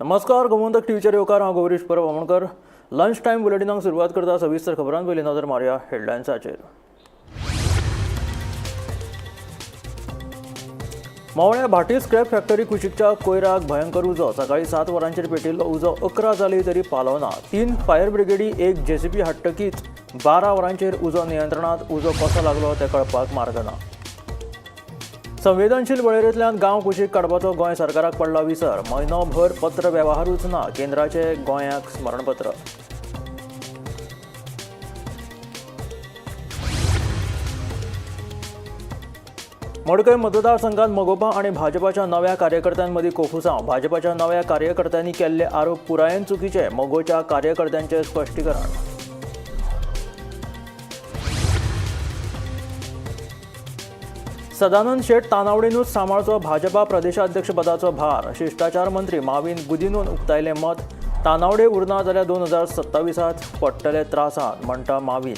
नमस्कार, गोमंतक टीव्हीचेर येवकार. हांव गौरीश परब आमोणकर. लंच टायम बुलेटिनाक सुरवात करता. सविस्तर खबरां पयलीं नजर मारया हेडलायन्साचेर. मोवळ्या भाटी स्क्रॅप फॅक्टरी कुशीकच्या कोयराक भयंकर उजो. सकाळी 7 वरांचेर पेटिल्लो उजो 11 जाली तरी पालवना. 3 फायर ब्रिगेडी, 1 जेसीबी हाडटकीच 12 वरांचेर उजो नियंत्रणात. उजो कसो लागलो तें कळपाक मार्ग ना. संवेदनशील वळेरेंतल्यान गांव कुशीक काडपाचो गोंय सरकाराक पडला विसर. म्हयनोभर पत्र वेव्हारूच ना. केंद्राचे गोंयाक स्मरणपत्र. मडकय मतदारसंघात मगोपा आणि भाजपाच्या नव्या कार्यकर्त्यांमदी कोफुसांव. भाजपाच्या नव्या कार्यकर्त्यांनी केल्ले आरोप पुरायेन चुकीचे, मगोच्या कार्यकर्त्यांचे स्पश्टीकरण. सदानंद शेट तानावडीनूच सांबाळचो भाजपा प्रदेशाध्यक्षपदाचो भार. शिश्टाचार मंत्री माविन गुदिनून उक्तायलें मत. तानावडे उरना जाल्यार 2027 पडटले त्रासांत, म्हणटा माविन.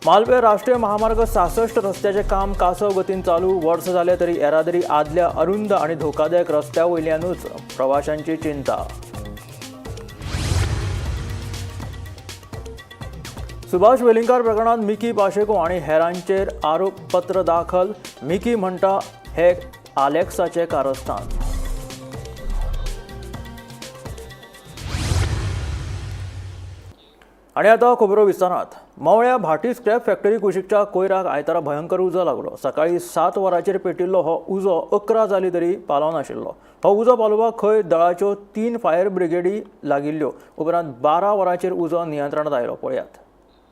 मालवे राष्ट्रीय महामार्ग 66 रस्त्याचें काम कासव गतीन चालू. वर्स जालें तरी येरादारी आदल्या अरुंद आनी धोकादायक रस्त्या वयल्यानूच. प्रवाशांची चिंता. सुभाष वेलिंगकार प्रकरणात मिकी पाशेको आनी हेरांचेर आरोपपत्र दाखल. मिकी म्हणटा हे आलेक्साचें कारस्थान. आनी आतां खबरो विस्तारात. मोवळ्या भाटी स्क्रॅप फॅक्टरी कुशीकच्या कोयराक आयतारा भयंकर उजो लागलो. सकाळी 7 वरांचेर पेटिल्लो हो उजो 11 जाली तरी पालवनाशिल्लो. हो उजो पालोवपाक खंय दळाच्यो 3 फायर ब्रिगेडी लागिल्ल्यो. उपरांत 12 वरांचेर उजो नियंत्रणात आयलो. पळयात.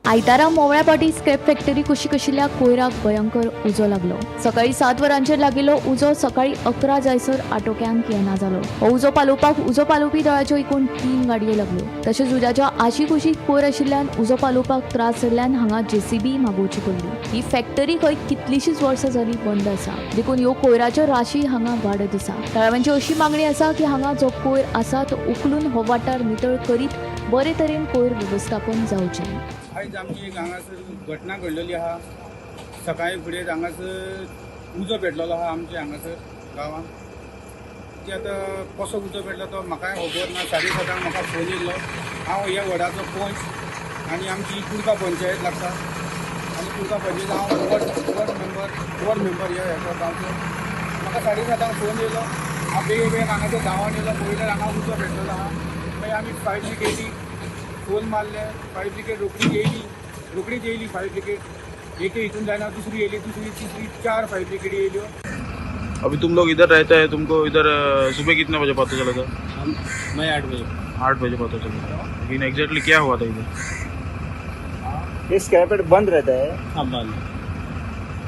आयतारा मोवळ्या भाटी स्क्रॅप फॅक्टरी कुशीक आशिल्ल्या कोयराक भयंकर उजो लागलो. सकाळी 7 वरांचेर लागिल्लो उजो सकाळी 11 जायसर आटोक्यांत येना जालो. हो उजो पालोवपाक उजो पालोवपी दळाच्यो एकूण 3 गाडयो लागल्यो. तशेंच उज्याच्या आशीकुशीक कोयर आशिल्ल्यान उजो पालोवपाक त्रास जाल्ल्यान हांगा जेसीबी मागोवची पडली. ही फॅक्टरी खंय कितलीशीच वर्सां जाली बंद आसा, देखून ह्यो कोयराच्यो राशी हांगा वाडत आसा. थळाव्यांची अशी मागणी आसा की हांगा जो कोयर आसा तो उखलून हो वाठार नितळ करीत बरे तरेन कोयर वेवस्थापन जावचें. आयज आमची एक हांगासर घटना घडलेली आहा. सकाळी फुडें हांगासर उजो पेटलेलो आहा आमच्या हांगासर गांवांत. ती आतां कसो उजो पेटलो तो म्हाकाय खबर ना. 7:30 म्हाका फोन येयल्लो. हांव ह्या वडाचो पंच आनी आमची कुडका पंचायत लागता आनी कुडका पंचायत हांव वॉर्ड मेंबर ह्या हेचो गांवचो. म्हाका 7:30 फोन येयलो. हांव बेगीन बेगीन हांगासर गांवांत येयलो. पळयल्यार हांगा उजो पेटलेलो आहा. मागीर आमी फायर ब्रिगेडीक फोन मारले. फायर ब्रिगेड रोखडीच येयली. फायर ब्रिगेड एक हितून जायना, दुसरी येयली, दुसरी, तिसरी, 4 फायर ब्रिगेडी येयल्यो. अभी तुम लोग इधर रहते हैं, तुमको इधर सुबह कितने बजे पता चला था? मैं 8 बजे. 8 बजे पता चला. लेकिन एग्जैक्टली क्या हुआ था इधर? ये स्क्रैप बंद रहता है? हाँ, बंद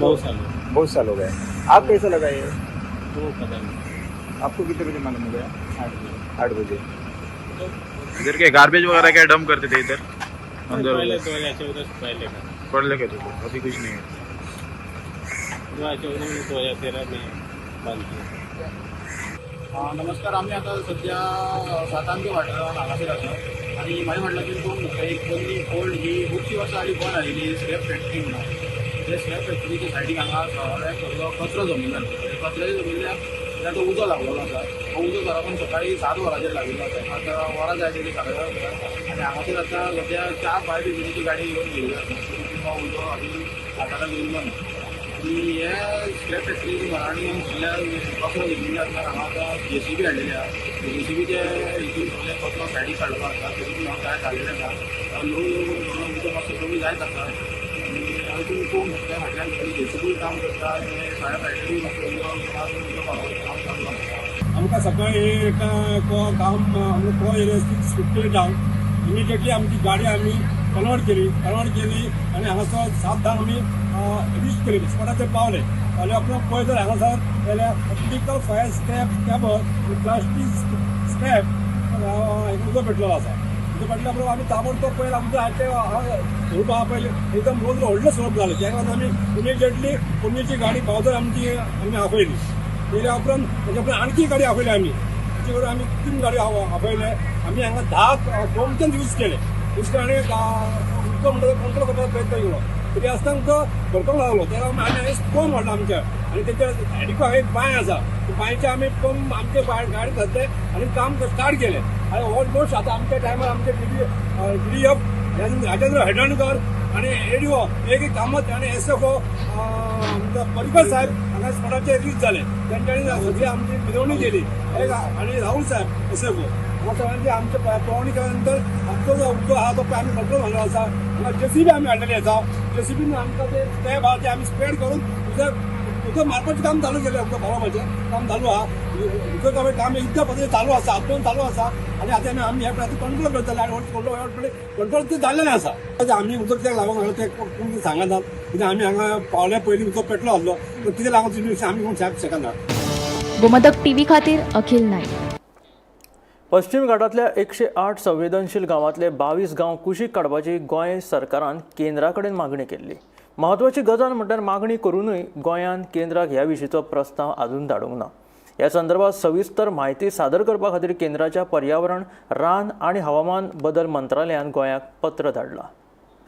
बहुत साल. बहुत साल हो गए. आप कैसा लगा ये? तो पता नहीं. आपको कितने बजे मालूम हो गया? 8 बजे. 8 बजे. इधर के गार्बेज वगैरह क्या डंप करते थे इधर अंदर? पहले 2014 से पहले का. पढ़ के थे, अभी कुछ नहीं है. 2014 में, 2013 में बंद किया. नमस्कार. आमी आतां सद्या सातांके वाठारांत हांगासर आसा आनी म्हाजें म्हटल्यार की पळोवंक शकता, एक पोन्नी ओल्ड ही खुबशीं वर्सां आदी बंद आयिल्ली स्क्रॅप फॅक्टरी म्हणून. ते स्क्रॅप फॅक्टरीच्या सायडीक हांगा सगळ्याक सगळो कचरो जमिल्लो आसा. कचऱ्याच्या जमिल्ल्याक तो उजो लागलेलो आसा. हो उजो बरोबर सकाळी 7 वरांचेर लागिल्लो आसा. आतां वरां जायत येयली, 7:30 आनी हांगासर आतां सद्या 4 फायर ब्रिगेडीची गाडी येवन गेल्ली आसा. तरी हो उजो अजून हाताळ्याक येयल्लो ना. आनी हे स्क्रॅप फॅक्टरी घरांनी सगळ्या कचरो जमिल्लो आसल्यार हांगा आतां जेसीबी हाडलेली आहा. जेसीबीचे हितून सगळे कचरो सायडीक काडलेलो आसा. तरी पूण हांगा कांय जाल्लेलें ना. ल्हवू ल्हवू करून सगळो उदक मातसो कमी जायत आसा. आनी हांगा तुमी पळोवंक शकता, फाटल्यान सगळी जेसीबी काम करता आनी फायर फायटरूय मातसो उजो उजो पालोवपाचें काम चालू आसा. आमकां सकाळी एक काम आमकां कॉल येयले 6:50 डावन. इमिडिएटली आमची गाडी आमी कन्वर्ट केली. कन्वर्ट केली आनी हांगासर 7:10 आमी रीच केली. स्पॉटाचेर पावले. पावले उपरांत पळय जर हांगासर जाल्यार optical fire scrap cable, plastic scrap उजो पेटलेलो आसा. उजो पेटल्या उपरांत आमी ताबडतोब पळयलें आमचो ते स्वरूप आहा पळयलें, एकदम रोज व्हडलें स्वरूप जालें. तेका लागून आमी इमिडिएटली पोन्नीची गाडी पावसर आमची आमी आपयली. येयल्या उपरांत तेच्या उपरांत आणखी गाडी आपयली आमी. तेचे कडेन आमी 3 गाडी आपयले. आमी हांगा 10 गोमचेच यूज केले. यूज केले आनी उदक म्हणटा कंट्रोल करपाचो प्रयत्न केलो. तरी आसतना उदक भरपाक लागलो. तेका आमी पंप हाडलो आमच्या आनी तेच्या सायडीक एक बांय आसा, बांयचे आमी पंप आमचे गाडी घातले आनी काम स्टार्ट केलें. आनी ऑलमोस्ट आतां आमच्या टायमार आमचे डी एफ राजेंद्र हळदणकर आनी एडीओ एक कामत आनी एसएफओ आमचा परिकर साहेब हांगा स्पॉटाचेर रीच जाले. तेंच्यांनी सगळी आमची मिरवणी केली. एक आनी राहुल साहेब एसएफओ हांगा सगळ्यांची आमचे पळोवणी केल्या नंतर आमचो जो उदक आहा तो आमी कंट्रोल घाल्लो आसा. हांगा जेसीबी आमी हाडलेली आसा. जेसीबीन आमकां ते स्टेप आहा ते आमी स्प्रेड करून उदक उदक मारपाचें काम चालू केलें. उदक भरोवपाचें काम चालू आहा. उदक काम इतल्या पद्दतीन चालू आसा, आजून चालू आसा. आनी आतां आमी ह्या प्रती कंट्रोल करतले आनी कंट्रोल ते जाल्लेलें आसा. आमी उदक कित्याक लागून लागलो तें कोण सांगनात, कित्याक आमी हांगा पावल्या पयलीं उदक पेटलो आसलो, कितें लागून आमी कोण सांगूंक शकना. गोमंतक टीव्ही खातीर अखिल नाईक. पश्चिम घाटांतल्या 108 संवेदनशील गांवांतले 22 गांव कुशीक काडपाची गोंय सरकारान केंद्रा कडेन मागणी केल्ली. म्हत्वाची गजाल म्हणल्यार मागणी करुनूय गोंयान केंद्राक ह्या विशींचो प्रस्ताव अजून धाडूंक ना. ह्या संदर्भात सविस्तर म्हायती सादर करपा खातीर केंद्राच्या पर्यावरण, रान आनी हवामान बदल मंत्रालयान गोंयाक पत्र धाडलां.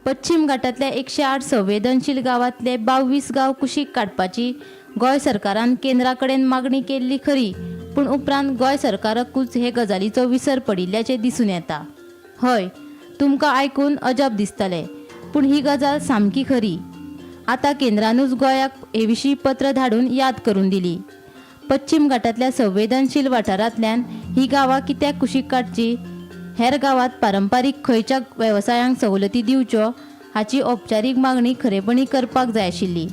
पश्चिम घाटांतल्या 108 संवेदनशील गांवांतले 22 गांव कुशीक काडपाची गोंय सरकारान केंद्रा कडेन मागणी केल्ली खरी, पूण उपरांत गोंय सरकाराकूच हे गजालीचो विसर पडिल्ल्याचें दिसून येता. हय, तुमकां आयकून अजाप दिसतलें, पूण ही गजाल सामकी खरी. आतां केंद्रानूच गोंयाक हे विशीं पत्र धाडून याद करून दिली. पश्चिम घाटांतल्या संवेदनशील वाठारांतल्यान ही गांवां कित्याक कुशीक काडची, हेर गांवांत पारंपारीक खंयच्या वेवसायांक सवलती दिवच्यो हाची औपचारीक मागणी खरेपणी करपाक जाय आशिल्ली.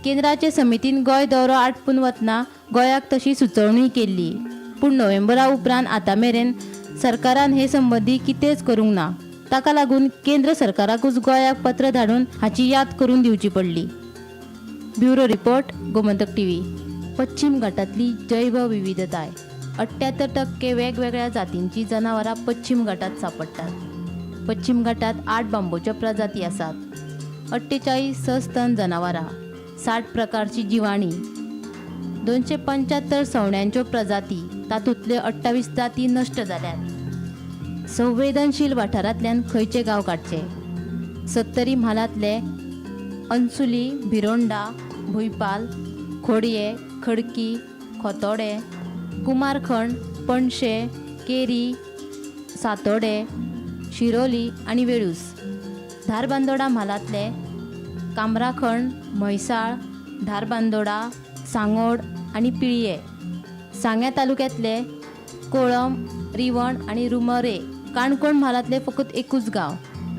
केंद्राचे समितीन गोंय दौरो आटपून वतना गोंयाक तशी सुचोवणी केल्ली, पूण नोव्हेंबरा उपरांत आतां मेरेन सरकारान हे संबंदी कितेंच करूंक ना. ताका लागून केंद्र सरकाराकूच गोंयाक पत्र धाडून हाची याद करून दिवची पडली. Bureau report, Gomantak TV. पश्चिम घाटांतली जैवविविधताय. 78% वेगवेगळ्या जातींची जनावरां पश्चिम घाटांत सांपडटात. पश्चिम घाटांत 8 बांबूच्यो प्रजाती आसात, 48 सस्तन जनावरां, 60 प्रकारची जिवाणी, 275 सवण्यांच्यो प्रजाती, तातूंतल्यो 28 जाती नश्ट जाल्यात. संवेदनशील वाठारांतल्यान खंयचे गांव काडचे? सत्तरी म्हालांतले अन्सुली, भिरोंडा, भुंयपाल, खोडये, खडकी, खोतोडे, कुमारखण, पणशे, केरी, सातोडे, शिरोली आनी वेळूस. धारबांदोडा म्हालांतले कामराखण, म्हैसाळ, धारबांदोडा, सांगोड आनी पिळये. सांग्या तालुक्यांतले कोळम, रिवण आनी रुमरे. काणकोण म्हालांतले फकत एकूच गांव,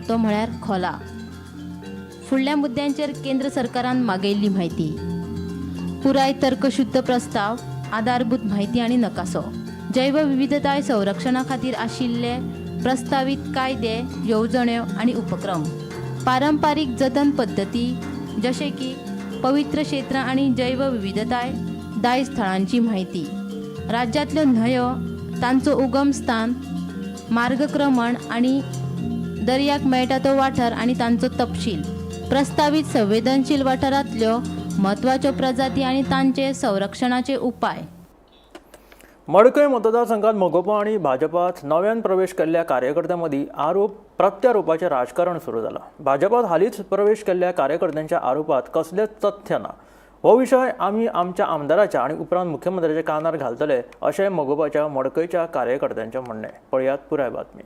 तो म्हळ्यार खोला. फुडल्या मुद्द्यांचेर केंद्र सरकारान मागयल्ली म्हायती, पुराय तर्कशुद्ध प्रस्ताव, आधारभूत म्हायती आनी नकासो, जैवविविधताय संरक्षणा खातीर आशिल्ले प्रस्तावीत कायदे, येवजण्यो आनी उपक्रम, पारंपारीक जतन पद्दती जशे की पवित्र क्षेत्रां आनी जैवविविधताय दायज थळांची म्हायती, राज्यांतल्यो न्हंयो, तांचो उगम स्थान, मार्गक्रमण आनी दर्याक मेळटा तो वाठार आनी तांचो तपशील, प्रस्तावीत संवेदनशील वाठारांतल्यो म्हत्वाच्यो प्रजाती आनी तांचे संरक्षणाचे उपाय. मडकय मतदारसंघात मगोपा आनी भाजपात नव्यान प्रवेश केल्ल्या कार्यकर्त्यां मदीं आरोप प्रत्यारोपाचें राजकारण सुरू जालां. भाजपात हालींच प्रवेश केल्ल्या कार्यकर्त्यांच्या आरोपात कसलेंच तथ्य ना. हो विशय आमी आमच्या आमदाराच्या आनी उपरांत मुख्यमंत्र्याच्या कानार घालतले अशें मगोपाच्या मडकयच्या कार्यकर्त्यांचें म्हणणें. पळयात पुराय बातमी.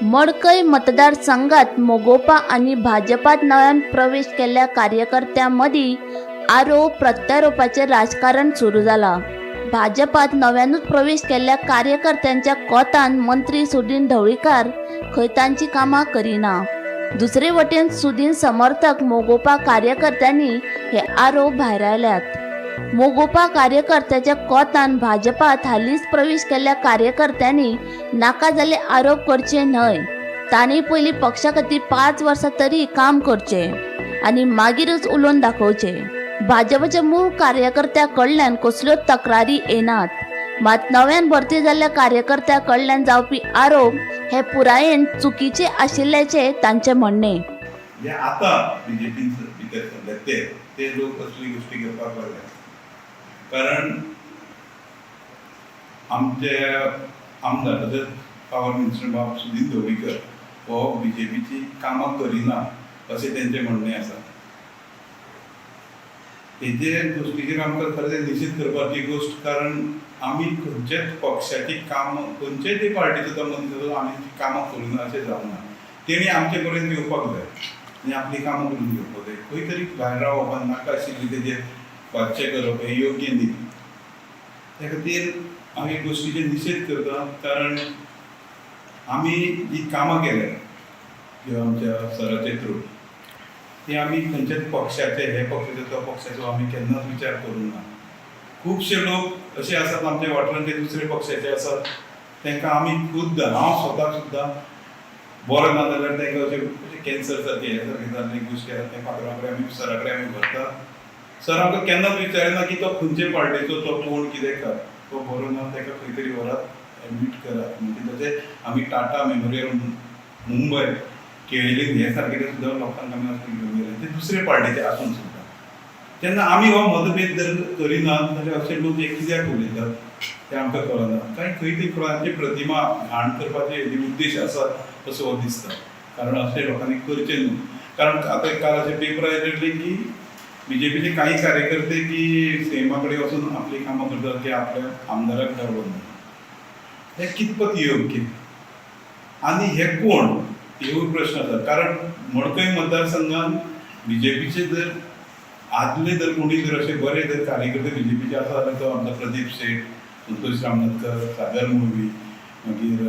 मडकय मतदारसंघात मोगोपा आनी भाजपात नव्यान प्रवेश केल्ल्या कार्यकर्त्यां मदीं आरोप प्रत्यारोपाचें राजकारण सुरू जालां. भाजपात नव्यानूच प्रवेश केल्ल्या कार्यकर्त्यांच्या कोतान मंत्री सुदिन ढवळीकार खंय तांची कामां करिना. दुसरे वटेन सुदिन समर्थक मोगोपा कार्यकर्त्यांनी हे आरोप भायरायल्यात. मोगोपा कार्यकर्त्याच्या कोतान भाजपात हालींच प्रवेश केल्ल्या कार्यकर्त्यांनी नाका जाल्ले आरोप करचे न्हय. तांणी पयलीं पक्षा खातीर 5 वर्सां तरी काम करचें आनी मागीरच उलोवन दाखोवचें. भाजपाच्या मूळ कार्यकर्त्या कडल्यान कसल्योच तक्रारी येनात, मात नव्यान भरती जाल्ल्या कार्यकर्त्या कडल्यान जावपी आरोप हे पुरायेन चुकीचे आशिल्ल्याचें तांचें म्हणणें. जे आतां बीजेपीन भितर सरले ते ते लोक असली गोश्टी घेवपाक लागले, कारण आमचे आमदार तशेंच पावर मिनिस्टर बाब सुदीन ढवळीकर हो बीजेपीची कामां करिना अशें तेंचें म्हणणें आसा. हेजे गोश्टीचेर आमकां खरें निशेध करपाची गोश्ट, कारण आमी खंयच्याच पक्षाची कामां, खंयचेय ते पार्टीचो तो मनीस आसूं, आमी ती कामां करूना अशें जावना. तेणी आमचे पर्यंत येवपाक जाय आनी आपलीं कामां करून घेवपाक जाय. खंय तरी भायर रावप आनी नाका आशिल्ली तेजेर भाश्य करप हें योग्य न्ही. त्या खातीर हांव हे गोश्टीचेर निशेध करता, कारण आमी जी कामां केल्या किंवा आमच्या सराचे थ्रू ती आमी खंयच्याच पक्षाचे, हे पक्षाचो तो पक्षाचो आमी केन्नाच विचार करूंक ना. खुबशे लोक अशे आसात आमच्या वाठारांत ते दुसरे पक्षाचे आसात, तांकां आमी खुद्द, हांव स्वता सुद्दां बरो ना जाल्यार तांकां अशें कॅन्सर सारके हे सारके जाल्ले गोश्टी आसात, ते फातरा कडेन आमी सरा कडेन आमी व्हरता. सर आमकां केन्नाच विचारिना की तो खंयचे पार्टेचो, तो कोण, कितें कर, तो बरो ना ताका खंय तरी व्हरात, एडमीट करात. म्हणजे तशें आमी टाटा मेमोरियल मुंबय, केळेलीन हे सारकेले सुद्दां लोकांक आमी वचून घेवन गेले, ते दुसरे पार्टीचे आसून सुद्दां. तेन्ना आमी हो मतभेद जर करिनात जाल्यार अशे लोक हे कित्याक उलयतात तें आमकां कळना. कांय खंय तरी कोणाची प्रतिमा घाण करपाचे हेजे उद्देश आसा असो हो दिसता, कारण अशें लोकांनी करचें न्हू. कारण आतां काल अशें पेपर आयिल्ले की बीजेपीचे काही कार्यकर्ते की सीएमा कडेन वचून आपलीं कामां करतात की आपल्या आमदाराक धाडून, हें कितपत योग्य आनी हे कोण हेवूय प्रश्न आसा. कारण मडकय मतदारसंघान बीजेपीचे जर आदले जर कोणी जर अशे बरे जर कार्यकर्ते बीजेपीचे आसा जाल्यार तो आमचो प्रदीप शेट, संतोष रामनाथकर, सागर मुळवी, मागीर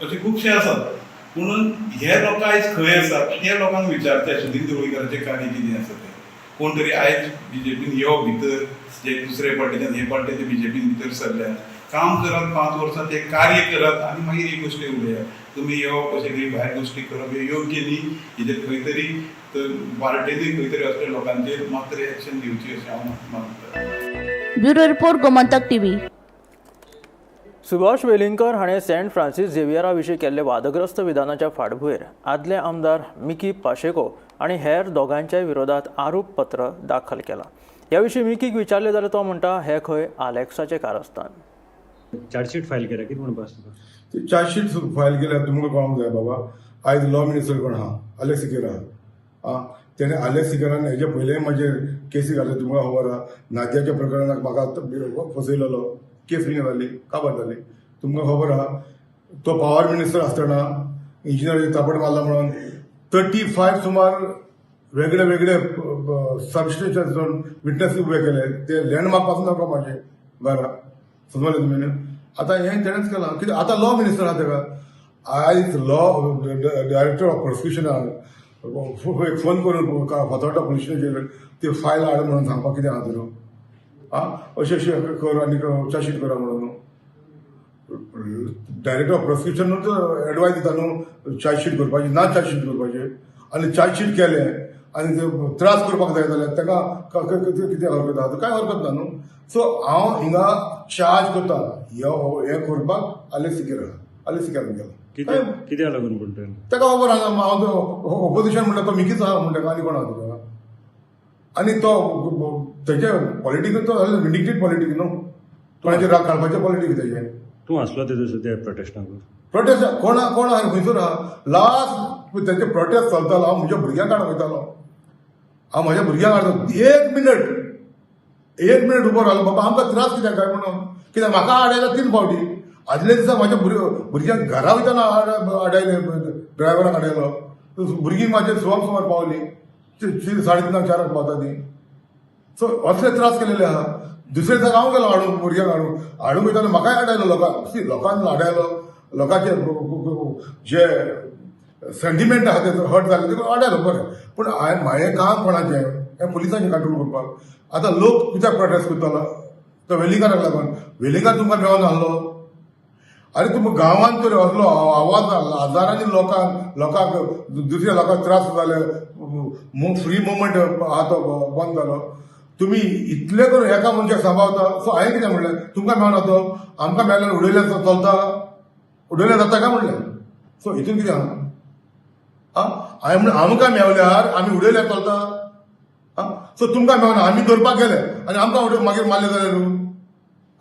अशे खुबशे आसात. पुणून हे लोक आयज खंय आसात ते लोकांक विचारचे, सुदीन ढवळीकाराचें कार्य कितें आसा तें. कोण तरी आयज बीजेपीन यो भितर, जे दुसरे पार्टीच्यान हे पार्टीचे बीजेपीन भितर सरल्यात, काम करात 5 वर्सां, ते कार्य करात आनी मागीर ही गोश्टी उलयात. तुमी येवप अशें खंय भायर गोश्टी करप हें योग्य न्ही. हेजेर खंय तरी तर पार्टेनूय खंय तरी असल्या लोकांचेर मात तरी एक्शन घेवची अशें हांव मागतां. Bureau report, Gomantak TV. Subhash Welingkar हाणें सेंट फ्रांसीस झेवियरा विशीं केल्ले वादग्रस्त विधानाच्या फाटभूंयेर आदले आमदार मिकी पाशेको आनी हेर दोगांच्या विरोधात आरोपपत्र दाखल केलां. ह्या विशीं मिकीक विचारलें जाल्यार तो म्हणटा, हें खंय आलेक्साचें कारस्थान. चार्जशीट फायल केल्या, कितें म्हणपा आसा तुका? चार्जशीट फायल केल्यार तुमकां कळोंक जाय बाबा, आयज लॉ मिनिस्टर कोण आहा, आलेक्स सिकेरा आहा. तेणें आलेक्स सिकेरान हेजे पयलेय म्हाजेर केसी घातले, तुमकां खबर आहा. नाद्याच्या प्रकरणाक म्हाका फसयलेलो, केस रिंग जाली, काबार जाली, तुमकां खबर आहा. तो पावर मिनिस्टर आसतना इंजिनियर तापट मारला म्हणून 35 सुमार वेगळे वेगळे सबस्टेशन विटनस उबे केले, ते लँडमार्क पासून नाका म्हाजे घरा, समजले तुमी. आतां हें तेणेच केलां कित्याक आतां लॉ मिनिस्टर आहा तेका. आयज लॉ डायरेक्टर ऑफ प्रोसिक्युशनाक एक फोन करून फातोर्डा पुलीस स्टेशनाचेर ती फायल हाड म्हणून सांगपाक कितें आहा तुका? आं, अशें अशें कर आनी चार्जशीट करा म्हणून डायरेक्टर ऑफ प्रोसिक्युशनूच एडवायज दिता न्हू चार्जशीट करपाची ना, चार्जशीट करपाची. आनी चार्जशीट केलें आनी ते त्रास करपाक जाय जाल्यार ताका कितें हरकत आहा? कांय हरकत ना न्हू. सो हांव हिंगा चार्ज करता हें करपाक आलेक्स सिकेरा, आलेक्स सिकेरान केला. कित्याक लागून पूण तें? ताका खबर आहा, हांव ओपोजिशन म्हणटा तो मिकीच आहा म्हणटा, आनी कोण आहा तुका? आनी तो तेजे पॉलिटिकल, तो विंडिकेट पॉलिटीक न्हू, कोणाचेर राग काडपाचें पॉलिटीक तेजें. तूं आसलो ते त्या प्रोटेस्टाक? प्रोटेस्ट कोण कोण आहा, खंयसर आहा? लास्ट तेजे प्रोटेस्ट चलतालो, हांव म्हज्या भुरग्यांक काडूंक वयतालो, हांव म्हज्या भुरग्यांक हाडतो. एक मिनट, एक मिनट उबो रावलो, बाबा आमकां त्रास कित्याक काय म्हणून. कित्याक म्हाका आडायला 3 फावटी. आदल्या दिसा म्हाज्या भुरग्यांक घरा वयतना आडायले, ड्रायव्हराक आडायलो. भुरगीं म्हाजे सुवांक सुमार पावली, 3:30 4 पावता ती. सो असले त्रास केलेले आहा. दुसरे दिसा हांव गेलो हाडूंक, भुरग्यांक हाडूंक, हाडूंक वयताना म्हाकाय आडायलो लोकांक. सी, लोकांक आडायलो, लोकांचे जे सेंटिमेंट आहा ते हर्ट जाले ते आडायलो, बरें. पूण हांवें म्हाजें काम कोणाचें, हें पुलिसांचें कंट्रोल करपाक. आतां लोक कित्याक प्रोटेस्ट करतालो तो वेलिंगकाराक लागून. वेलिंगकार तुमकां मेळोन आहलो. आरे तुमकां गांवांत तर असलो आवाज हजारांनी लोकांक, लोकांक दुसऱ्या लोकांक त्रास जाले, फ्री मुवमेंट आहा तो बंद जालो. तुमी इतले करून एका मनशाक सांबाळता. सो हांवें कितें म्हणलें, तुमकां मेळना तो, आमकां मेळ्ळ्यार उडयल्यार चलता, उडयल्यार जाता काय म्हणलें. सो हितून कितें आहा? आं, हांवें म्हणलें आमकां मेवल्यार आमी उडयल्यार चलता. आं, सो तुमकां मेवना, आमी धरपाक गेले आनी आमकां उडय मागीर मारले जाल्यार.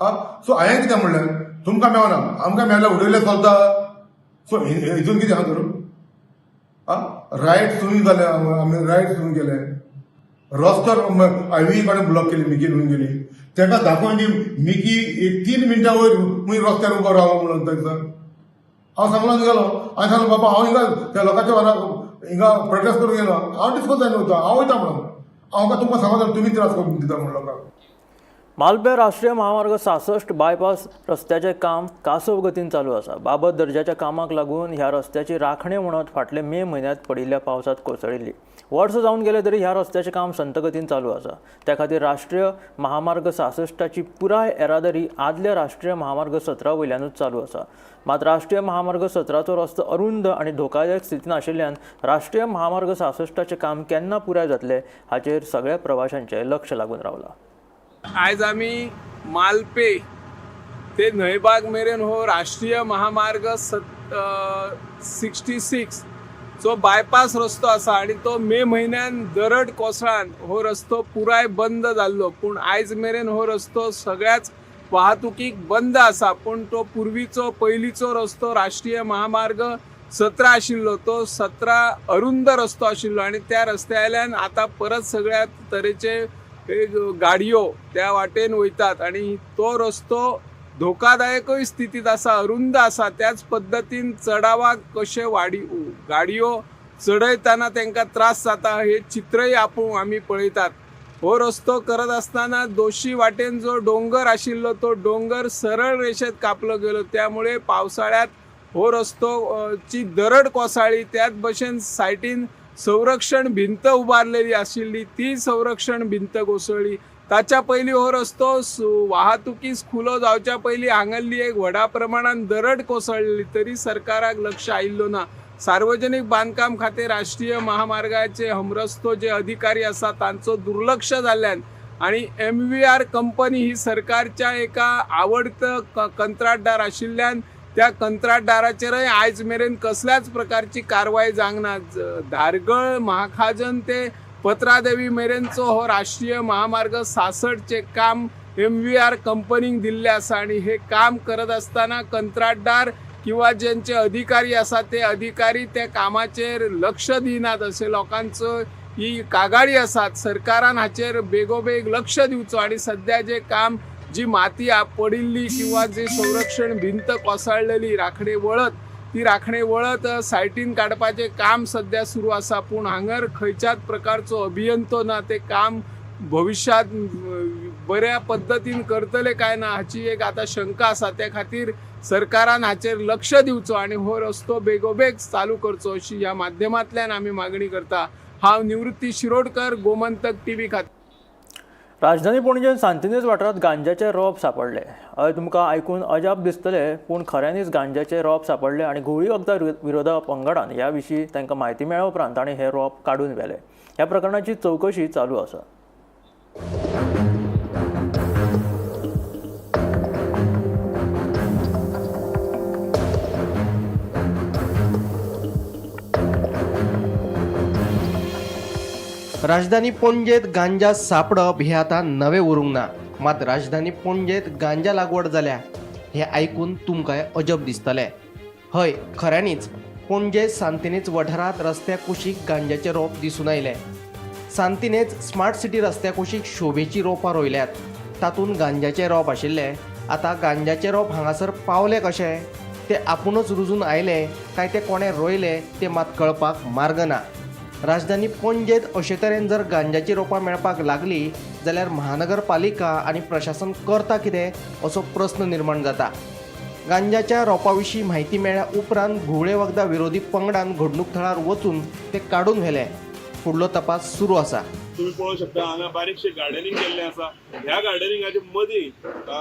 आं, सो हांवें कितें म्हणलें, तुमकां मेवना, आमकां मेळ्ळ्यार उडयल्यार चलता. सो हितून कितें आहा तर? आं, रायट सुरू जाले, आमी रायट सुरू केले. रस्तो हायवे कडेन ब्लॉक केली, मिकी घेवन गेली. ताका दाखोवन दी मिकी एक 3 मिनटां वयर मुय रस्त्यार उबो रावलो म्हणून. थंयसर हांव सांगलो गेलो हांवें सांगलो, बाबा, हांव हिंगा त्या लोकांच्या वांगडा हिंगा प्रोटेस्ट करूंक गेलो. हांव डिस्पोज जायना वता, हांव वयता म्हणून. हांव काय तुमकां सांगता, तुमी त्रास करून दिता म्हणून लोकांक. मालपें राष्ट्रीय महामार्ग 66 बायपास रस्त्याचें काम कासव गतीन चालू आसा. बाबत दर्जाच्या कामाक लागून ह्या रस्त्याची राखणे म्हणत फाटले मे म्हयन्यांत पडिल्ल्या पावसांत कोसळिल्ली. वर्स जावन गेले तरी ह्या रस्त्याचें काम संत गतीन चालू आसा. त्या खातीर राष्ट्रीय महामार्ग 66ची पुराय येरादारी आदल्या राष्ट्रीय महामार्ग 17 वयल्यानूच चालू आसा. मात राष्ट्रीय महामार्ग 17चो रस्तो अरुंद आनी धोकादायक स्थितीन आशिल्ल्यान राष्ट्रीय महामार्ग 66चें काम केन्ना पुराय जातलें हाचेर सगळ्या प्रवाशांचें लक्ष लागून रावलां. आयज आमी मालपे ते न्हंयबाग मेरेन हो राष्ट्रीय महामार्ग सत 66 चो बायपास रस्तो आसा आनी तो मे म्हयन्यान दरड कोसळान हो रस्तो पुराय बंद जाल्लो. पूण आयज मेरेन हो रस्तो सगळ्याच वाहतुकीक बंद आसा. पूण तो पुर्वीचो पयलींचो रस्तो राष्ट्रीय महामार्ग 17 आशिल्लो, तो 17 अरुंद रस्तो आशिल्लो आनी त्या रस्त्या वयल्यान आतां परत सगळ्या तरेचे एक गाडयो त्या वाटेन वयतात आनी तो रस्तो धोकादायकूय स्थितीत आसा, अरुंद आसा. त्याच पद्दतीन चडावाक कशे वाडी गाडयो चडयतना तांकां त्रास जाता, हे चित्रय आपूण आमी पळयतात. हो रस्तो करत आसतना दोशी वाटेन जो डोंगर आशिल्लो, तो डोंगर सरळ रेशेत कापलो गेलो. त्यामुळे पावसाळ्यात हो रस्तो ची दरड कोसळ्ळी. त्याच भशेन सायटीन संरक्षण भिंत उबारलेली आशिल्ली, ती संरक्षण भिंत कोसळ्ळी. ताच्या पयलीं हो रस्तो वाहतुकीस खुलो जावच्या पयलीं हांगासरली एक व्हडा प्रमाणान दरड कोसळ्ळी, तरी सरकाराक लक्ष आयिल्लो ना. सार्वजनिक बांदकाम खातें, राष्ट्रीय महामार्गाचे हमरस्तो जे अधिकारी आसा, तांचो दुर्लक्ष जाल्ल्यान आनी एमव्हीआर कंपनी ही सरकारच्या एका आवडत कंत्राटदार आशिल्ल्यान त्या कंत्राटदाराचेरय आयज मेरेन कसल्याच प्रकारची कारवाय जावंक ना. धारगळ महाखाजन ते पत्रादेवी मेरेनचो हो राष्ट्रीय महामार्ग 66चें काम एमव्हीआर कंपनीक दिल्लें आसा आनी हे काम करत आसतना कंत्राटदार किंवा ज्यांचे अधिकारी आसा, ते अधिकारी त्या कामाचेर लक्ष दिनात, अशें लोकांचो ही कागाळी आसात. सरकारान हाचेर बेगोबेग लक्ष दिवचो आनी सद्या जे काम, जी माती पडिल्ली किंवा जी संरक्षण भिंत कोसळलेली, राखणे वळत, ती राखणे वळत सायटीन काडपाचें काम सद्या सुरू आसा. पूण हांगर खंयच्याच प्रकारचो अभियंतो ना. ते काम भविश्यात बऱ्या पद्दतीन करतले काय ना, हाची एक आतां शंका आसा. त्या खातीर सरकारान हाचेर लक्ष दिवचो आनी हो रस्तो बेगोबेग चालू करचो, अशी ह्या माध्यमांतल्यान आमी मागणी करता. हांव निवृत्ती शिरोडकर, गोमंतक टीव्ही खातीर. राजधानी पणजेन सांतिनेज वाठारांत गांजाचे रोप सांपडले. हय, तुमकां आयकून अजाप दिसतलें, पूण खऱ्यांनीच गांजाचे रोप सांपडले आनी घुंवळी वखदां विरोधा पंगडान ह्या विशीं तांकां म्हायती मेळ्ळ्या उपरांत तांणी हे रोप काडून व्हेले. ह्या प्रकरणाची चवकशी चालू आसा. राजधानी पणजेत गांजा सापडप हें आतां नवें उरूंक ना. मात राजधानी पणजेत गांजा लागवड जाल्या हें आयकून तुमकांय अजब दिसतलें. हय, खऱ्यांनीच पणजे सांतिनेज वाठारांत रस्त्या कुशीक गांजाचे रोप दिसून आयले. सांतिनेज स्मार्ट सिटी रस्त्या कुशीक शोभेची रोपां रोयल्यात, तातूंत गांजाचे रोप आशिल्ले. आतां गांजाचे रोप हांगासर पावले कशे, ते आपुणूच रुजून आयले काय ते कोणें रोयले, ते मात कळपाक मार्ग ना. राजधानी पणजेत अशे तरेन जर गांजाची रोपां मेळपाक लागली जाल्यार महानगरपालिका आनी प्रशासन करता कितें, असो प्रस्न निर्माण जाता. गांजाच्या रोपा विशीं म्हायती मेळ्ळ्या उपरांत घुंवळे वखदां विरोधी पंगडान घडणूक थळार वचून ते काडून व्हेले. फुडलो तपास सुरू आसा. तुम्ही पळोवंक शकता, हांगा बारीकशें गार्डनिंग केल्लें आसा. ह्या गार्डनिंगाच्या मदीं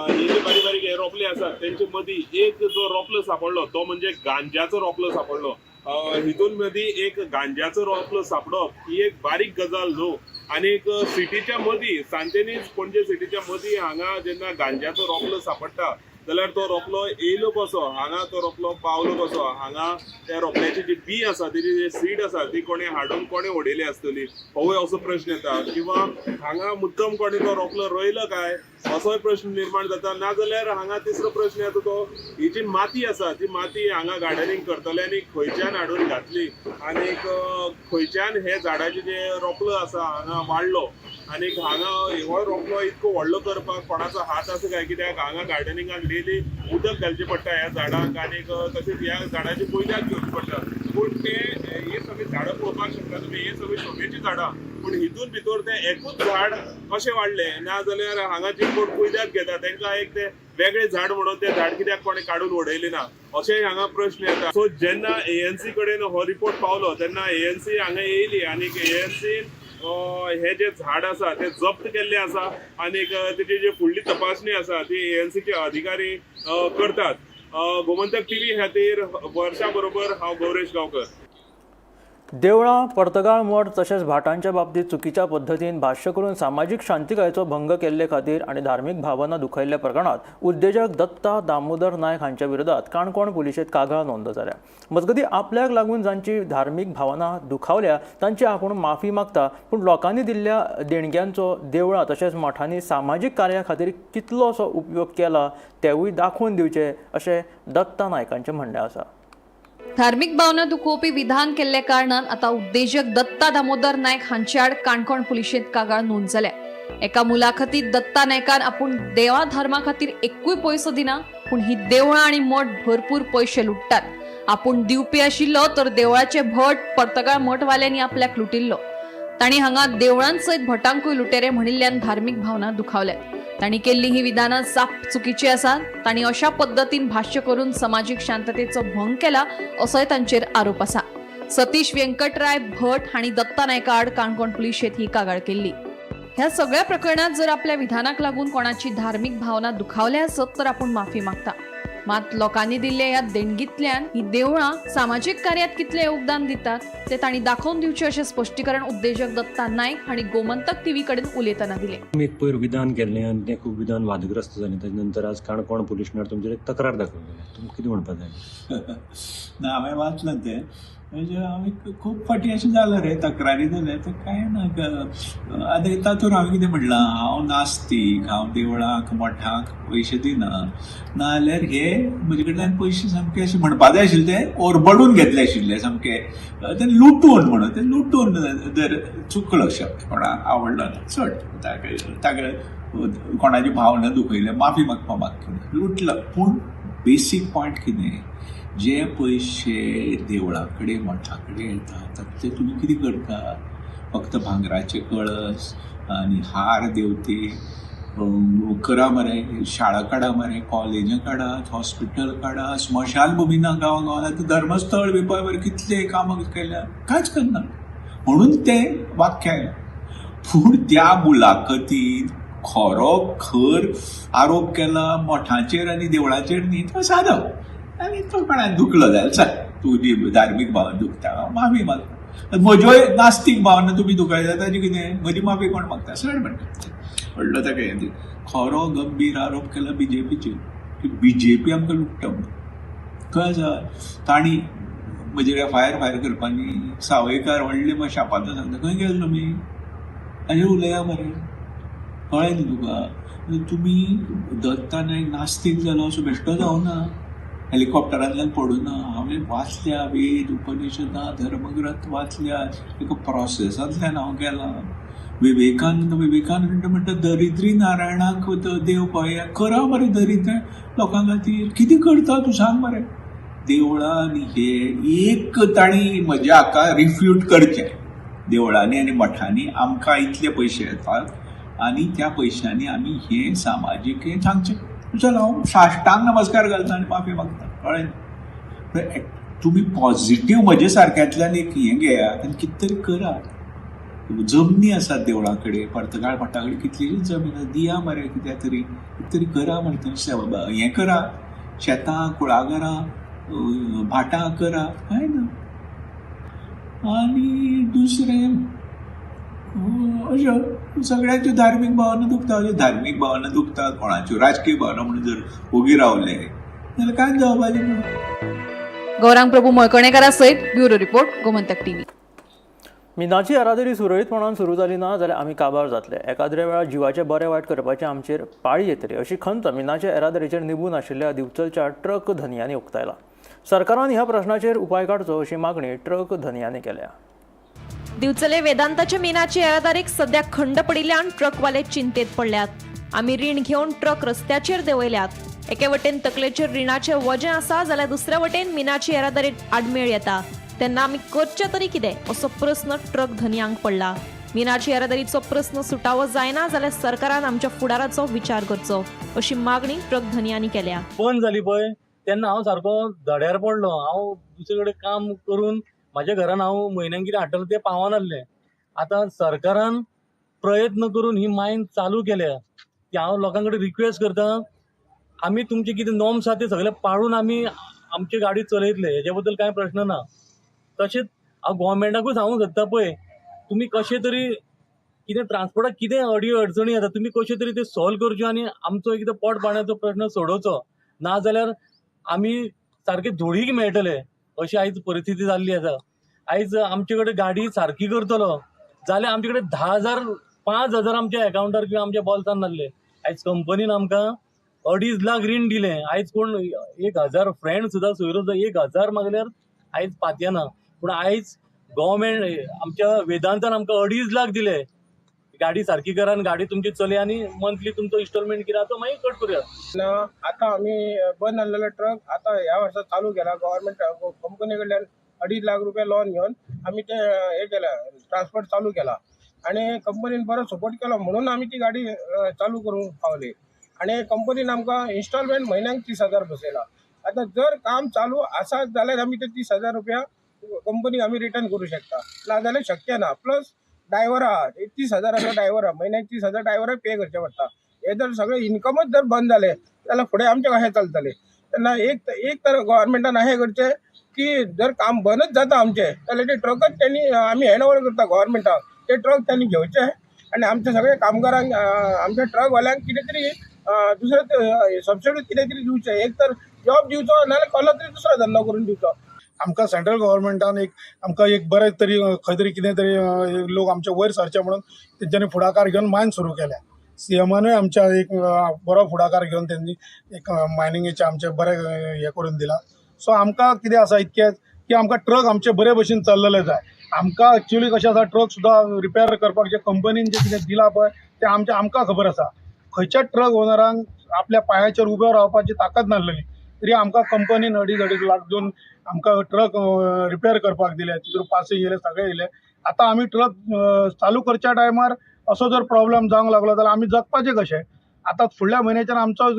हे जे बारीक बारीक हे रोपले आसात, तेंचे मदीं एक जो रोपलो सापडलो, तो म्हणजे गांजाचो रोपलो सापडलो. हितून मदीं एक गांजाचो रोपलो सापडप ही एक बारीक गजाल न्हू. आनी एक सिटीच्या मदीं, सांतेनीज पणजे सिटीच्या मदीं हांगा जेन्ना गांजाचो रोपलो सापडटा. जाल्यार तो रोपलो येयलो कसो, हांगा तो रोपलो पावलो कसो, हांगा त्या रोपल्याची जी बी आसा तेजी जी सीड आसा ती कोणें हाडून कोणें उडयली आसतली, होवूय असो प्रश्न येता. किंवा हांगा मुद्दम कोणें तो रोपलो रोयलो काय असोय प्रश्न निर्माण जाता. नाजाल्यार हांगा तिसरो प्रश्न येता तो ही जी माती आसा ती माती हांगा गार्डनिंग करतल्यांनी खंयच्यान हाडून घातली आनीक खंयच्यान हे झाडाचे जे रोपलो आसा हांगा वाडलो आनीक हांगा हो रोपलो इतको व्हडलो करपाक कोणाचो हात आसा काय, कित्याक हांगा गार्डनिंगाक डेली उदक घालचें पडटा ह्या झाडांक आनीक तशेंच ह्या झाडाची कुयदाद घेवची पडटा. पूण ते हे सगळीं झाडां पळोवपाक शकता तुमी, हे सगळीं शोभेचीं झाडां, पूण हितून भितर तें एकूच झाड कशें वाडलें, ना जाल्यार हांगा जे कोण कुयदाद घेता तांकां एक तें वेगळें झाड म्हणून तें झाड कित्याक कोणें काडून उडयलें ना, अशेंय हांगा प्रश्न येता. सो जेन्ना एएनसी कडेन हो रिपोर्ट पावलो तेन्ना एएनसी हांगा येयली आनीक एएनसीन हे जे झाड आसा ते जप्त केल्ले आसा आनीक तेजी जी फुडली तपासणी आसा ती एएनसीचे अधिकारी करतात. गोमंतक टीव्ही खातीर वर्षा बरोबर हांव गौरेश गांवकर. देवळां, पर्तगाळ मठ तशेंच भाटांच्या बाबतींत चुकीच्या पद्दतीन भाश्य करून सामाजीक शांतिकायेचो भंग केल्ले खातीर आनी धार्मीक भावना दुखयल्ल्या प्रकरणांत उद्देजक दत्ता दामोदर नायक हांच्या विरोधात काणकोण पुलिशेंत कागाळ नोंद जाल्या. मजगतीं आपल्याक लागून जांची धार्मीक भावना दुखावल्या तांची आपूण माफी मागता, पूण लोकांनी दिल्ल्या देणग्यांचो देवळां तशेंच मठांनी सामाजीक कार्या खातीर कितलोसो उपयोग केला तेवूय दाखोवन दिवचे अशें दत्ता नायकांचें म्हणणें आसा. धार्मिक भावना दुखोवपी विधान केल्ल्या कारणान आतां उद्देजक दत्ता दामोदर नायक हांचे आड काणकोण पुलिशेंत कागाळ नोंद जाल्या. एका मुलाखतीत दत्ता नायकान आपूण देवा धर्मा खातीर एकूय पयसो दिना, पूण ही देवळां आनी मठ भरपूर पयशे लुट्टात. आपूण दिवपी आशिल्लो तर देवळाचे भट पर्तगाळ मठवाल्यांनी आपल्याक लुटिल्लो. तांणी हांगा देवळांसयत भटांकूय लुटेरे म्हणिल्ल्यान धार्मिक भावना दुखावल्यात. तांणी केल्ली ही विधानां साप चुकीची आसात. तांणी अशा पद्दतीन भाश्य करून समाजीक शांततेचो भंग केला असोय तांचेर आरोप आसा. सतीश व्यंकटराय भट हांणी दत्ता नायका आड काणकोण पुलिशेंत ही कागाळ केल्ली. ह्या सगळ्या प्रकरणात जर आपल्या विधानाक लागून कोणाची धार्मिक भावना दुखावल्या आसत तर आपूण माफी मागता. मात लोकांनी दिल्ल्या ह्या देणगींतल्यान ही देवळां सामाजीक कार्यात कितलें योगदान दितात ते तांणी दाखोवन दिवचें अशें स्पश्टीकरण उद्देजक दत्ता नायक हांणी गोमंतक टीव्ही कडेन उलयतना दिलें. तुमी एक पयर विधान केल्लें आनी तें खूब विधान वादग्रस्त जालें. ताजे नंतर आज काणकोण पुलिशनार तुमचेर एक तक्रार दाखल केल्या, तुमकां कितें म्हणपाक जाय? ना, हांवें वाचलां तें. म्हणजे हांवें खूब फावटी अशें जालां रे, तक्रारी जाल्या. तर कांय ना, आतां तातूंत हांवें कितें म्हणलां, हांव नास्तीक, हांव देवळाक मठाक पयशे दिना, नाजाल्यार हे म्हजे कडल्यान पयशे सामके अशें म्हणपा जाय आशिल्ले ते ओरबडून घेतले आशिल्ले, सामके ते लुटून म्हणून ते लुटून. जर चुकलो शब्द कोणाक आवडलो ना, चड ताका कोणाची भावना दुखयल्या माफी मागपा मागता, लुटलो. पूण बेसीक पॉयंट कितें, जे पयशे देवळा कडेन मठा कडेन येता तातूंतले तुमी कितें करता? फक्त भांगराचे कळस आनी हार देवते करा मरे, शाळा काडा मरे, कॉलेजां काडात, हॉस्पिटल काडात, स्मशान भुमी ना गांवा गांवांत. आतां धर्मस्थळ बी पळय मरे कितले कामां केल्या, कांयच करना म्हणून तें वाक्य आयलें. पूण त्या मुलाखतीन खरो खर आरोप केला मठांचेर आनी देवळाचेर न्ही, तो सादो आनी तो कोणाक दुखलो जाल्यार चल तुजी धार्मीक भावना दुखता, माफी मागता. म्हज्योय नास्तीक भावना तुमी दुखयता ताजी कितें, म्हजी माफी कोण मागता? सर म्हणटा व्हडलो ताका हें. खरो गंभीर आरोप केला बीजेपीचेर की बीजेपी आमकां लुट्टा म्हणून. खंय आसा तांणी म्हजेर एफआयआर फायल करपा न्ही. सावयकार व्हडले शापांत सांगता, खंय गेले तुमी, हाजेर उलया मरे, कळ्ळें न्ही तुका? तुमी दत्ता नायक नास्तीक जालो असो बेश्टो जावना, हेलिकॉप्टरांतल्यान पडूना. हांवें वाचल्या वेद उपनिषदां धर्मग्रंथ वाचल्या, एका प्रोसेसांतल्यान हांव गेलां. विवेकानंद विवेकानंद म्हणटा दरिद्री नारायणाक देव पळया, करा मरे दरिद्र लोकां खातीर कितें करता तूं सांग मरे. देवळां हे एक तांणी म्हज्या हाका रिफ्यूट करचें, देवळांनी आनी मठांनी आमकां इतले पयशे येतात आनी त्या पयशांनी आमी हें सामाजीक हें सांगचें. चल हांव साश्टांग नमस्कार घालता आनी माफी मागता, कळ्ळें न्ही? तुमी पॉझिटीव म्हजे सारक्यांतल्यान एक हें घेयात आनी कितें तरी करात. जमनी आसात देवळा कडेन, पर्तगाळ मठा कडेन कितलीशीच जमीन आसा, दिया मरे कित्याक तरी, कितें तरी करा मरे, थंय हें करा, शेतां कुळागरां भाटां करा, कांय ना. आनी दुसरें अशें पूण सगळ्यांच्यो धार्मीक भावना दुखता. धार्मीक भावना दुखता, कोणाच्यो राजकीय भावना म्हणून जर ओगी रावले जाल्यार कांयच जावपाचें ना. गौरांग प्रभू मळकणेकारा सयत ब्युरो रिपोर्ट, गोमंतक टीव्ही. मिनाची येरादारी सुरळीतपणान सुरू जाली ना जाल्यार आमी काबार जातले. एकाद्रे वेळार जिवाचें बरें वायट करपाचें आमचेर पाळी येतली अशी खंत मिनाचे येरादारीचेर निबून आशिल्ल्या दिवचलच्या ट्रक धनयांनी उक्तायला. सरकारान ह्या प्रश्नाचेर उपाय काडचो अशी मागणी ट्रक धनयांनी केल्या. दिवचले वेदांताच्या मिनाची येरादारीक सध्या खंड पडिल्ल्यान ट्रकवाले चिंतेत पडल्यात. आमी रीण घेवन ट्रक रस्त्याचेर देंवयल्यात. एके वटेन तकलेचेर रिणाचें वजें आसा जाल्यार दुसऱ्या वटेन मिनाची येरादारीत आडमेळ येता. तेन्ना आमी करचें तरी कितें असो प्रस्न ट्रक धनयांक पडला. मिनाची येरादारीचो प्रस्न सुटावो जायना जाल्यार सरकारान आमच्या फुडाराचो विचार करचो अशी मागणी ट्रक धनयांनी केल्या. बंद जाली पळय तेन्ना हांव सारको धड्यार पडलो. हांव दुसरे कडेन काम करून म्हाज्या घरान हांव म्हयन्याक कितें हाडटलो तें पावनासलें. आतां सरकारान प्रयत्न करून ही मायन चालू केल्या की हांव लोकां कडेन रिक्वेस्ट करता, आमी तुमचे कितें नॉर्म्स आसा ते सगळे पाळून आमी आमची गाडी चलयतले, हेजे बद्दल कांय प्रश्न ना. तशेंच हांव गोवोरमेंटाकूय सांगूंक सोदता पळय, तुमी कशें तरी कितें ट्रान्सपोर्टाक कितें अडी अडचणी येता तुमी कश्यो तरी त्यो सॉल्व करच्यो आनी आमचो एकदां पोट पाण्याचो प्रश्न सोडोवचो. ना जाल्यार आमी सारके धुळीक मेळटले अशी आयज परिस्थिती जाल्ली आसा. आयज आमचे कडेन गाडी सारकी करतलो जाल्यार आमचे कडेन 10,000 5,000 आमच्या एकावंटार किंवा आमच्या बोल्सान नासले. आयज कंपनीन आमकां 2.5 लाख रीण दिलें. आयज कोण 1,000 फ्रेंड सुद्दां सोयरो सुद्दां 1,000 मागल्यार आयज पातयेना. पूण आयज गोवोरमेंट आमच्या वेदांतान आमकां 2.5 लाख दिले. गाडी सारकी करा आनी गाडी तुमची चलय आनी मंथली तुमचो इन्स्टॉलमेंट कितें आसा तो मागीर कट करुया. आतां आमी बंद आहलेलो ट्रक आतां ह्या वर्सा चालू केला. गव्हर्मेंट कंपनी कडल्यान 2.5 लाख रुपया लोन घेवन आमी ते हे केला, ट्रान्सपोर्ट चालू केला आनी कंपनीन बरो सपोर्ट केलो म्हणून आमी ती गाडी चालू करूंक पावली. आनी कंपनीन आमकां इन्स्टॉलमेंट म्हयन्याक 30,000 बसयला. आतां जर काम चालू आसा जाल्यार आमी ते 30,000 रुपया कंपनीक आमी रिटर्न करूं शकता, ना जाल्यार शक्य ना. प्लस ड्रायव्हर आहा, 30,000 ड्रायव्हर आहा, म्हयन्याक 30,000 ड्रायव्हराक पे करचें पडटा. हे जर सगळें इन्कमच जर बंद जालें जाल्यार फुडें आमचें कशें चलतलें? तेन्ना एक तर गव्हर्मेंटान अशें करचें की जर काम बंदच जाता आमचें जाल्यार ते ट्रकच तेणी आमी हँड ओवर करता गव्हर्मेंटाक, ते ट्रक तेणी घेवचे आनी आमच्या सगळ्या कामगारांक, आमच्या ट्रकवाल्यांक कितें तरी दुसरें सबसिडी कितें तरी दिवचें. एक तर जॉब दिवचो नाजाल्यार कसलो तरी दुसरो धंदो करून दिवचो. आमकां सेंट्रल गव्हर्मेंटान एक आमकां एक बरें तरी खंय तरी कितें तरी लोक आमचे वयर सरचे म्हणून तेंच्यांनी फुडाकार घेवन मायन सुरू केल्या. सीएमानूय आमच्या एक बरो फुडाकार घेवन तेंणी एक मायनिंगेचें आमचें बरें हें करून दिलां. सो आमकां कितें आसा इतकेंच की आमकां ट्रक आमचे बरे भशेन चल्लेले जाय. आमकां एक्चुअली कशें आसा, ट्रक सुद्दां रिपेर करपाक जे कंपनीन जें कितें दिलां पळय तें आमचें आमकां खबर आसा. खंयच्याच ट्रक ओनरांक आपल्या पांयाचेर उबे रावपाची ताकद नासलेली तरी आमकां कंपनीन 2.5-2.5 लाख दिवन आमकां ट्रक रिपेर करपाक दिले. तितून पासींग येयलें, सगळें येयलें. आतां आमी ट्रक चालू करच्या टायमार असो जर प्रॉब्लम जावंक लागलो जाल्यार आमी जगपाचें कशें? आतां फुडल्या म्हयन्याच्यान आमचो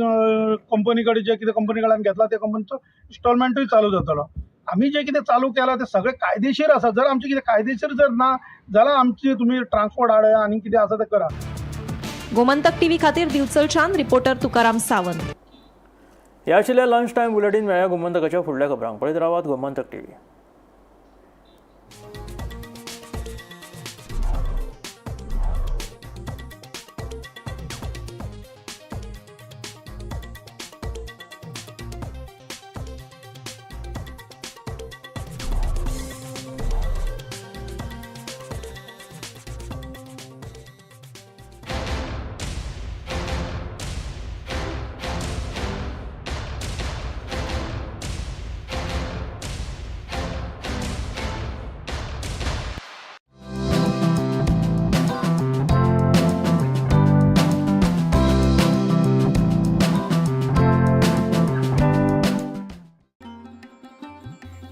कंपनी कडेन जे कितें कंपनी कडल्यान घेतला ते कंपनीचो इन्स्टॉलमेंटूय चालू जातलो. आमी जें कितें चालू केलां तें सगळें कायदेशीर आसा. जर आमचें कितें कायदेशीर जर ना जाल्यार आमची तुमी ट्रान्सपोर्ट हाड आनी कितें आसा तें करा. गोमंतक टीव्ही खातीर दिवचलच्यान रिपोर्टर तुकाराम सावंत. ह्या आशिल्ल्या लंच टायम बुलेटीन मेळ्ळ्या गोमंतकाच्या फुडल्या खबरांक. पळयत रावात गोमंतक टीव्ही.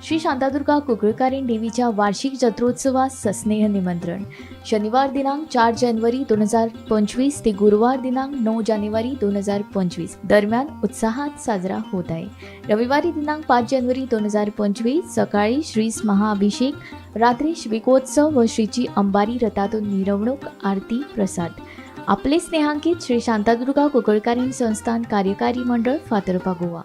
श्री शांतादुर्गा कुंकळकारीण देवीच्या वार्षिक जत्रोत्सवास सस्नेह निमंत्रण. शनिवार दिनांक 4 जानेवारी 2025 ते गुरुवार दिनांक 9 जानेवारी 2025 दरम्यान उत्साहात साजरा होत आहे. रविवारी दिनांक 5 जानेवारी 2025 सकाळी श्री महाअभिषेक, रात्री श्रीकोत्सव व श्रीची अंबारी रथातून मिरवणूक, आरती, प्रसाद. आपले स्नेहांकित श्री शांतादुर्गा कुंकळकारीण संस्थान कार्यकारी मंडळ, फातर्पा, गोवा.